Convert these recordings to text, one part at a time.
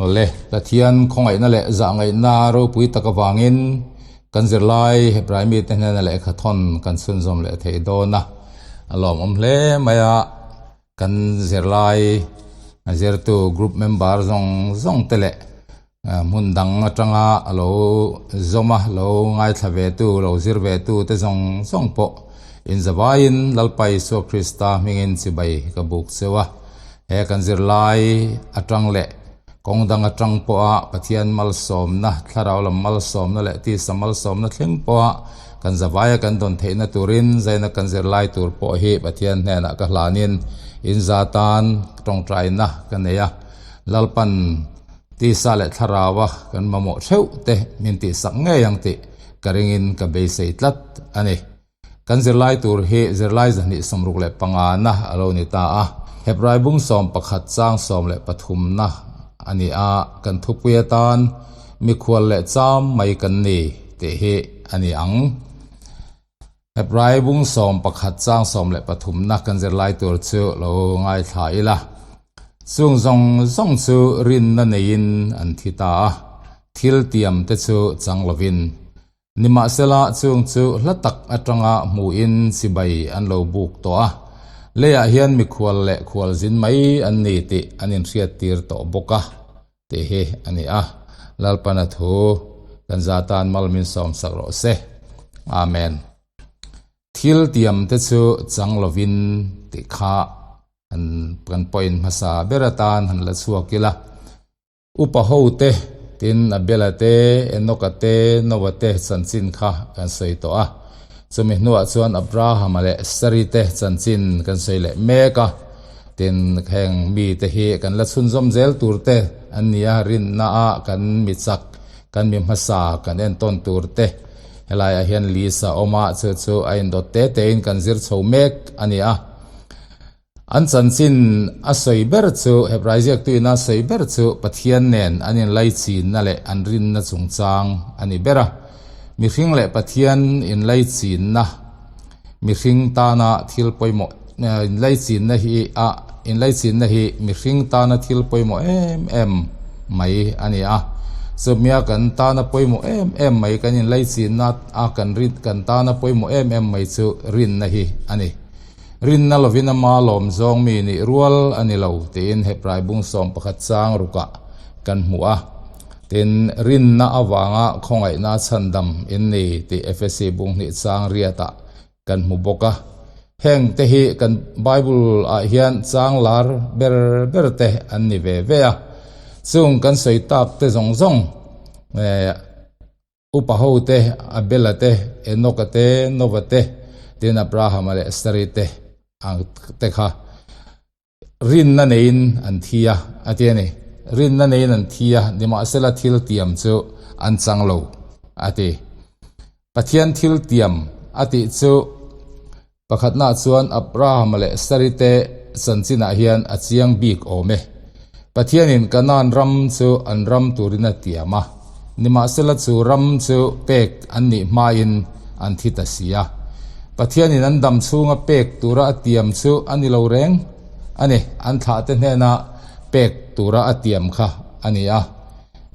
Awle, Pathian khawngaihna leh zahngaihna ropui tak avangin kan zirlai Hebrai mite hnena lehkha thawn kan chhunzawm leh thei dawn a, a lawmawm hle mai a, kan zirlai zirtu group member zawng zawng te leh hmun dang atanga a lo zawm a, lo ngaithla ve tu, lo zir ve tu te zawng zawng pawh inzavaiin Lalpa Isua Krista hmingin chibai ka buk cheu a. He kan zirlai atang leh kawng dang atang pawha Pathian malsawmna, thlarau lam malsawmna leh tisa malsawmna thleng pawha kan zavaia kan dawn theihna turin zaina kan zirlai tur pawh hi Pathian hnenah ka hlanin inza tan tawngtaina ka nei a. Lalpan tisa leh thlaraua kan mamawh theuh te min tihsak ngei ang tih ka ringin ka beisei tlat a ni. Kan zirlai tur hi zirlai 265 na a lo ni ta a. Hebrai bung 11 chang 13 na a ni a, kan thupui atan mikhual leh cham mai kan ni tih hi a ni ang. Hebrai bung 11 chang 13 na kan zirlai tur chu lo ngaithla ila. Chung zawng zawng chu rinna neiin an thi ta a, thil tiam te chu chang lovin. Nimahsela, chung chu hla tak atanga hmuhin chibai an lo buk tawh a, leiah hian mikhual leh khualzin mai an ni tih an inhriattir tawh bawk a, tih hi a ni a. Lalpana thu kan za tan mal min sawmsak rawh se. Amen. Thil tiam te chu chang lovin tih kha han kan point hmasa ber atan han la chhuak ila. Upa ho te, tin Abela te, Enoka te, Noa te chanchin kha kan sawi tawh a. Chumi hnuah chuan Abrahama leh Sari te chanchin kan sawi leh mek a. Tin, heng mite hi kan la chhunzawm zel tur te an ni a, rinna a kan mi chak, kan mi hmasa kan entawn tur te. Helaiah hian Lisa awm a, chu chu a indawt te tein kan zir chho mek a ni a. An chanchin a sawi ber chu, Hebrai ziaktuin a sawi ber chu Pathian nen an inlaichinna leh an rinna chungchang a ni ber a. Mihring leh Pathian inlaichinna, mihring tana thil pawimawh inlaichinna hi a inlaichinna hi mihring tana thil pawimawh em em mai a ni a. Chumia kan tana pawimawh em em mai kan inlaichinna a kan rin kan tana pawimawh em em mai chu rinna hi a ni. Rinna lovin ama lawm zawng mi nih rual a ni lo tiin Hebrai bung 11 chang rukah kan hmu a. Tin, rinna avanga khawngaihna chhandam in ni tih Efesi bung 2 chang riatah kan hmu bawk a. Heng te hi kan Bible ah hian chang lar ber ber te an ni ve ve a. Chung kan sawi tak te zawng zawng Upa ho te, Abela te, Enoka te, Nova te, tin Abrahama leh Sari te ang te kha rinna neiin an thi a, a ti a ni. Rinna neiin an thi a, nimahsela thil tiam chu an chang lo, a ti. Pathian thil tiam a tih chu Pakhatnaah chuan Abrahama leh Sari te chanchinah hian a chiang bik awm e. Pathianin Kanaan ram chu an ram turin a tiam a, nimahsela chu ram chu pek an nih hmain an thi ta si a. Pathianin an dam chhunga pek tura a tiam chu a ni lo reng a ni, an thlahte hnena pek tura a tiam kha a ni a.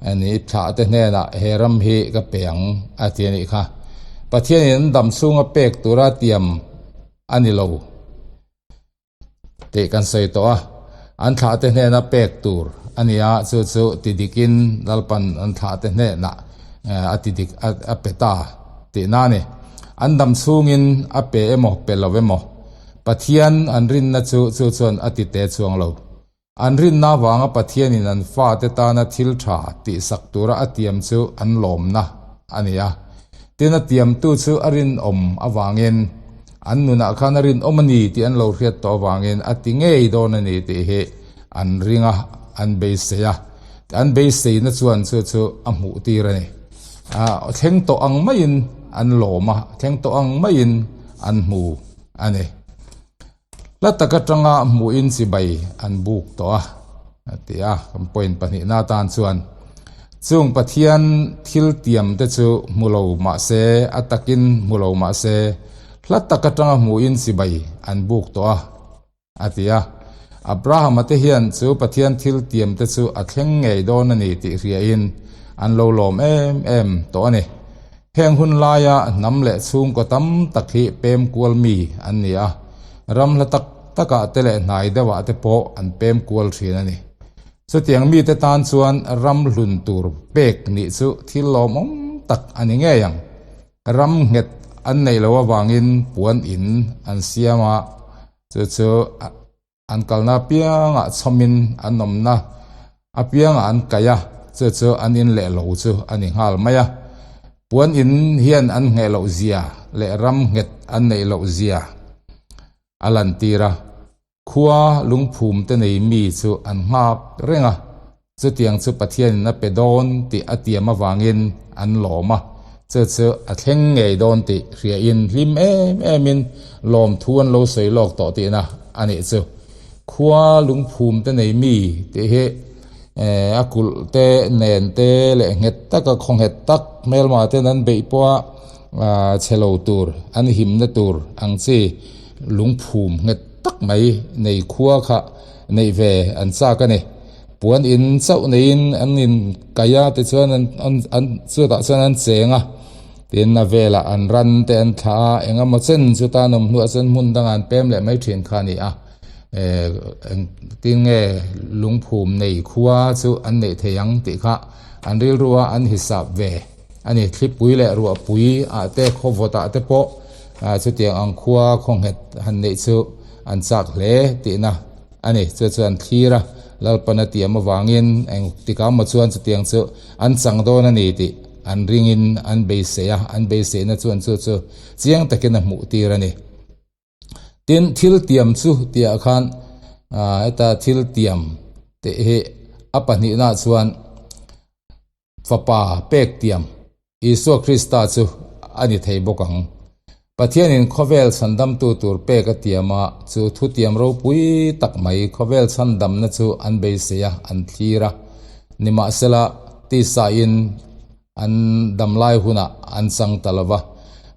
Ani thlahte hnenah he ram hi ka pe ang a ti a nih kha. Pathianin an dam chhunga pek tura tiam a ni lo tih kan sawi tawh a, an thlahte hnena pek tur a ni a, chu chu ti dikin Lalpan an thlahte hnenah a ti dik a pe ta tihna a ni. An dam chhungin a pe emaw pe lo emaw Pathian an rinna chu chu chuan a ti te chuang lo. An rinna avanga Pathianin an fate tana thil tha tihsak tura a tiam chu an lawmna a ni a. Tin, a tiamtu chu a rinawm avangin, an nunah khan a rinawm a ni tih an lo hriat tawh avangin a ti ngei dawn a ni tih hi an ring a, an beisei a. An beiseina chuan chu chu a hmuh tir a ni. Thleng tawh ang maiin an lawm a, thleng tawh ang maiin an hmu a ni. Hla tak atanga hmuhin chibai an buk tawh a, a ti a, kan point pahnihna atan chuan chung Pathian thil tiam te chu hmu lo mah se, a takin hmu lo mah se, hla tak atanga hmuhin chibai an buk tawh a, a ti a. Abrahama te hian chu Pathian thil tiam te chu a thleng ngei dawn a ni tih hriain an lo lawm em em tawh a ni. Heng hun laia hnam leh chhungkaw tam tak hi pem kual mi an ni a, ram hla tak takah te leh hnai deuhah te pawh an pem kual thin a ni. Chutiang mite tan chuan ram hlun tur pek nih chu thil lawmawm tak a ni ngei ang. Ram nghet an neih loh avangin puan in an siam a, chu chu an kalna apiangah chhawmin an awmna apiangah an kaih a, chu chu an in leh lo chu a ni nghal mai a. Puan in hian an ngheh loh zia leh ram nghet an neih loh zia a lantir a. Khua lungphum te nei mi chu an nghak reng a, chutiang chu Pathianin a pe dawn tih a tiam avangin an lawm a, chu chu a thleng ngei dawn tih hriain hlim em emin lawmthu an lo sawi lawk tawh tihna a nih chu. Khua lungphum te nei mi tih hi a kulh te nen te leh nghet taka khaw nghet tak hmelma ten an beih pawha chhe lo tur an himna tur ang chi lungphum nghet tak mai nei khua kha neih ve an chak a ni. Puan in chauh neiin an in kaih a tichuan an an an chutah chuan an cheng a tin a velah an ran te an thlah a eng emaw chen chuta an awm hnuah chuan hmun dangah an pem leh mai thin kha a ni a eh engtin nge lungphum nei khua chu an neih thei ang tih kha an rilru a an hisap ve a ni. Thlipui leh ruahpui ah te khawvawt ah te pawh ah chutiang ang khua khaw nghet han neih chu an chak hle tihna a ni. Chu chuan thlir a Lalpan a tiam avangin eng tikah maw chuan chutiang chu an chang dawn a ni tih an ringin an beisei a, an beiseina chuan chu chu chiang takin a hmuh tir a ni. Tin, thil tiam chu tihah khan heta thil tiam tih hi a pahnihnaah chuan Fapa pek tiam Isua Krista chu a ni thei bawk ang. Pathianin khawvel chhandamtu tur pek a tiam a, chu thutiam ropui tak mai khawvel chhandamna chu an beisei a, an thlir a. Nimahsela, tisain An damlai hunah an chang ta lo va,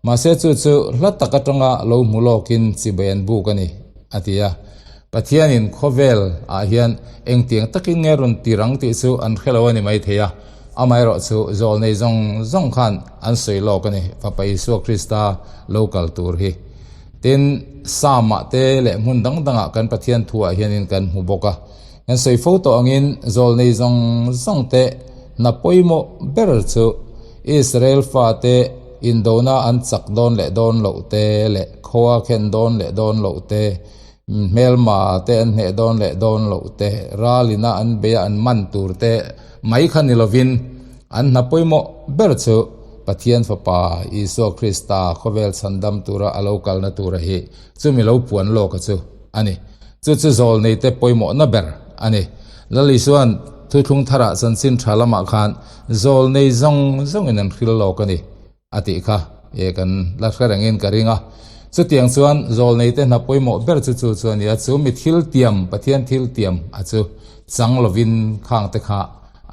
mahse chu chu hla tak atanga lo hmu lawkin chibai an buk a ni, a ti a. Pathianin khawvel ah hian engtiang takin nge rawn tir ang tih chu an hre lo a ni maithei a, amaherawh chu zawlnei zawng zawng khan an sawi lawk a ni, Fapa Isua Krista lo kal tur hi. Tin, Psalm-ah te leh hmun dang dangah kan Pathian thuah hianin kan hmu bawk a. Kan sawi fo tawh angin zawlnei zawng zawng te hna pawimawh ber chu Israel fate indona an chak dawn leh dawn loh te leh khawa khen dawn leh dawn loh te, hmelma te an hneh dawn leh dawn loh te, ralina an beia an man tur te mai kha ni lovin an hna pawimawh ber chu Pathian Fapa Isua Krista khawvel chhandam tura a lo kalna tura hi chumi lo puan lawka chu a ni. Chu chu zawlneite pawimawhna ber a ni. Lal Isua'n thuthlung tharah chanchin tha lamah khan zawlnei zawng zawngin an hril lawk a ni a tih kha e kan la hre rengin ka ring a. Chutiang chuan zawlneite hna pawimawh ber chu chu chu a ni a, chu mi thil tiam, Pathian thil tiam a chu chang lovin khangte kha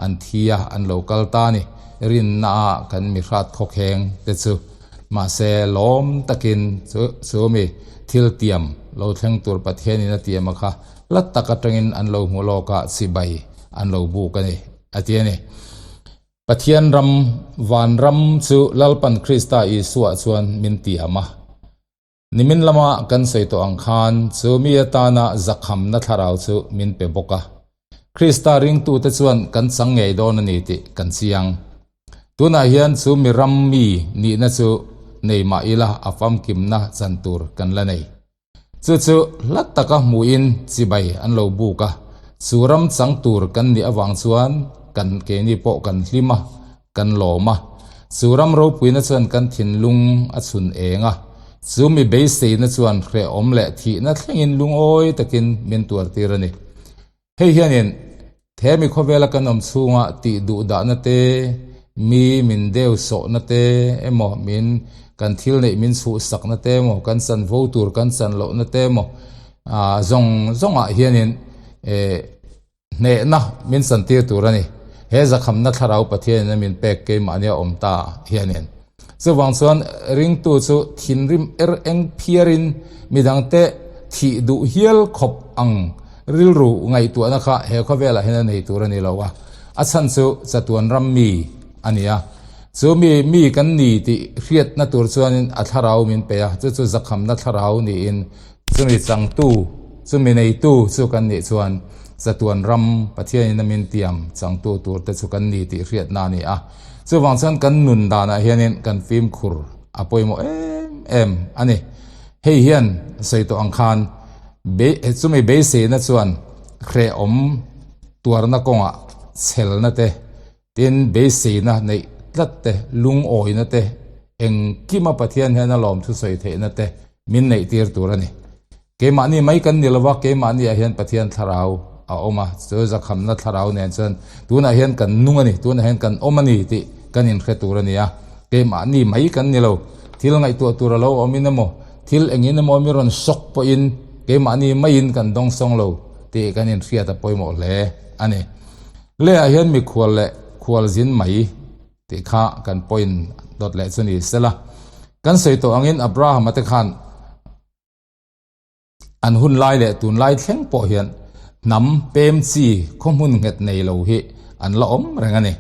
an thi a, an lo kal ta a ni. Rinna a kan mi hrat khawkheng te chu. Mahse, lawm takin chu chu mi thil tiam lo thleng tur Pathianin a tiam a kha hla tak atangin an lo hmu lawk a, chibai an lo buk a ni, a ti a ni. Pathian ram, van ram chu Lalpan Krista Isua chuan min tiam a. Nimin lama kan sawi tawh ang khan chu mi atana zakhamna thlarau chu min pe bawk a. Krista ringtute chuan kan chang ngei dawn a ni tih kan chiang. Tunah hian chu mi ram mi nihna chu nei mah ila a famkimna chan tur kan la nei. Chu chu hla taka hmuhin chibai an lo buk a, chu ram chang tur kan nih avang chuan kan keini pawh kan hlim a, kan lawm a. Chu ram ropuina chuan kan thinlung a chhun eng a, chu mi beiseina chuan hrehawm leh thihna thlengin lungawi takin min tuartir a ni. Hei hianin he mi khawvela kan awm chhunga tih duh dahna te, mi min deu sawhna te emaw, min kan thil neih min chhuhsakna te emaw, kan chanvo tur kan chan lohna te emaw zawng zawngah hianin hnehna min chantir tur a ni. He zakhamna thlarau Pathianin a min pek keimahnia awm ta hianin. Chuvang chuan ringtu chu thinrim er eng phiarin midangte thih duh hial khawp ang. Rilru ngaihtuahna kha he khawvelah hian a nei tur a ni lo a, a chhan chu chatuan ram mi a ni a. Chu mi mi kan ni tih hriatna tur chuanin a thlarau min pe a, chu chu zakhamna thlarau niin chumi changtu, chumi neitu chu kan nih chuan chatuan ram Pathianin a min tiam changtu tur te chu kan ni tih hriatna a ni a. Chuvang chuan kan nun danah hianin kan fimkhur a pawimawh em em a ni. Hei hian sawi tawh ang khan chumi beiseina chuan hrehawm tuarna kawngah chhelna te, tin beiseina neih tlat te, lungawina te, engkima Pathian hian a lawmthu sawi theihna te min neih tir tur a ni. Keimahni mai kan ni lova, keimahniah hian Pathian thlarau a awm a, chu zakhamna thlarau nen chuan tunah hian kan nung a ni, tunah hian kan awm a ni tih kan inhre tur a ni a. Keimahni mai kan ni lo, thil ngaihtuah tur a lo awmin emaw, thil engin emaw mi rawn sawk pawhin keimahni maiin kan dawngsawng lo tih kan inhriat a pawimawh hle a ni. Leiah hian mikhual leh khualzin mai tih kha kan point dawt leh chu ni sela. Kan sawi tawh angin Abraham-a te khan An hun lai leh tun lai thleng pawh hian hnam pem chi khaw hmun nghet nei lo hi an la awm reng a ni.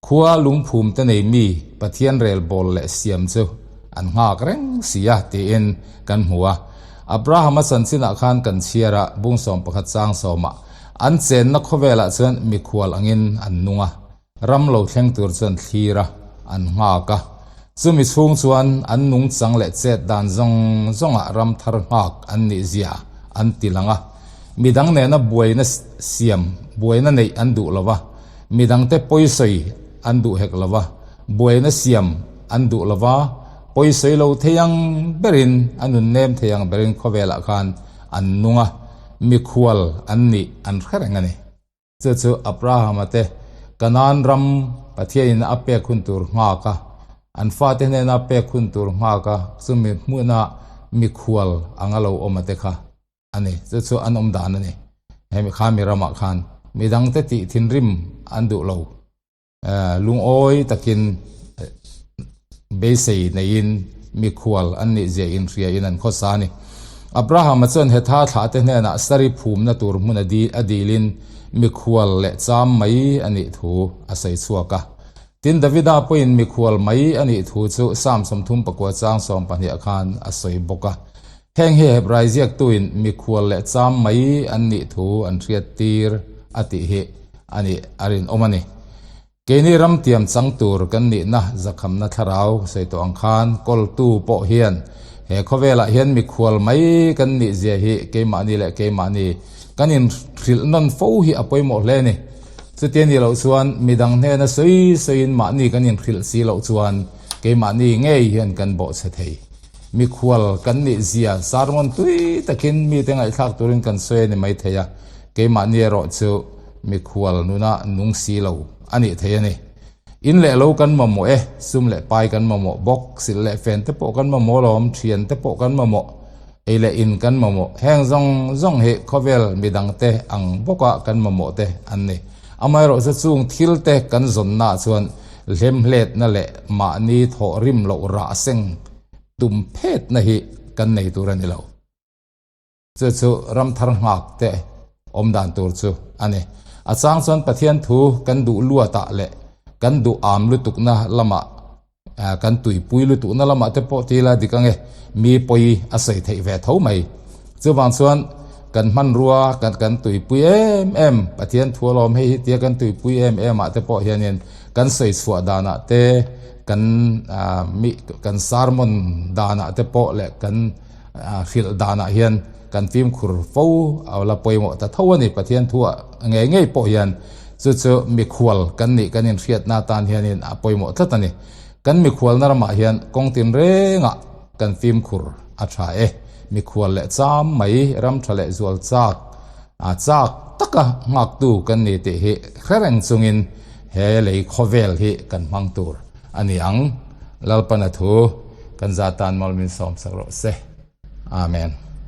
Khua lungphum te nei mi Pathian rel bawl leh siam chu an nghak reng si a tiin kan hmu a. Abraham-a chanchinah khan kan chhiar a, bung 11 chang sawmah an chenna khawvelah chuan mikhual angin an nung a. Ram lo thleng tur chuan thlir a, an nghak a. Chumi chhung chuan an nungchang leh chet dan zawng zawngah ram thar nghak an nih zia an ti lang a. Midang nena buaina siam, buaina neih an duh lo va, midangte pawisawi an duh hek lo va, buaina siam an duh lo va, pawisawi lo thei ang berin, a nunnem thei ang berin khawvelah khan an nung a, mikhual an nih an hre reng a ni. Chu chu Abrahama te Kanaan ram Pathianin a pek hun tur nghak a, an fate hnena pek hun tur nghak a, chumi hmuna mikhual anga lo awm a te kha a ni. Chu chu an awm dan a ni. Hemi kha mi ramah khan midangte tih thinrim an duh lo. Lungawi takin beisei neiin mikhual an nih zia inhria in an khawsa a ni. Abrahama chuan Hetha thlahte hnenah sari phumna tur hmun a dilin mikhual leh cham mai a nih thu a sawi chhuak a. Tin, Davida pawhin mikhual mai a nih thu chu Psalm 39 chang 12 khan a sawi bawk a. Heng hi Hebrai ziaktuin mikhual leh cham mai an nih thu an hriattir a tih hi a nih a rinawm a ni. Keini ram tiam chang tur kan nihna zakhamna thlarau sawi tawh ang khan kawltu pawh hian he khawvelah hian mikhual mai kan nih zia hi keimahni leh keimahni kan inhrilh nawn fo hi a pawimawh hle a ni. Chutia nih loh chuan midang hnena sawi sawiin mahni kan inhrilh si loh chuan keimahni ngei hian kan bawhchhe thei. Mikhual kan nih zia sermon tui takin mite ngaihthlak turin kan sawi a ni mai thei a, keimahni erawh chu mikhual nuna nung si lo a nih thei a ni. In leh lo kan mamawh e, sum leh pai kan mamawh bawk, silh leh fen te pawh kan mamawh alawm, thian te pawh kan mamawh, ei leh in kan mamawh, heng zawng zawng hi khawvel midangte ang bawka kan mamawh te an ni. Amaherawhchu chung thil te kan zawnnaah chuan hlemhletna leh mahni thawh rim loh rah seng tum phetna hi kan nei tur a ni lo. Chu chu ram thar nghak te awm dan tur chu a ni. A chang chuan Pathian thu kan duh luatah leh kan duh am lutukna lamah kan tuipui lutukna lamah te pawh ti ila dik ange mi pawi a sawi theih ve tho mai. Chuvang chuan kan hmanrua kan kan tuipui em em Pathian thu alawm hei hi tia kan tuipui em em ah te pawh hianin kan sawi chhuah danah te kan mi kan sermon danah te pawh leh kan hrilh danah hian kan fimkhur fo a la pawimawh ta tho a ni. Pathian thu ah ngei ngei pawh hian chu chu mikhual kan nih kan inhriatna atan hianin a pawimawh tlat a ni. Kan mikhualna ramah hian kawng tinrengah kan fimkhur a tha e. Mikhual leh cham mai ram tha leh zual chak a chak taka nghaktu kan ni tih hi hre reng chungin he lei khawvel hi kan hmang tur a ni ang. Lalpana thu kan za tan mawl min sawm sak rawh se. Amen.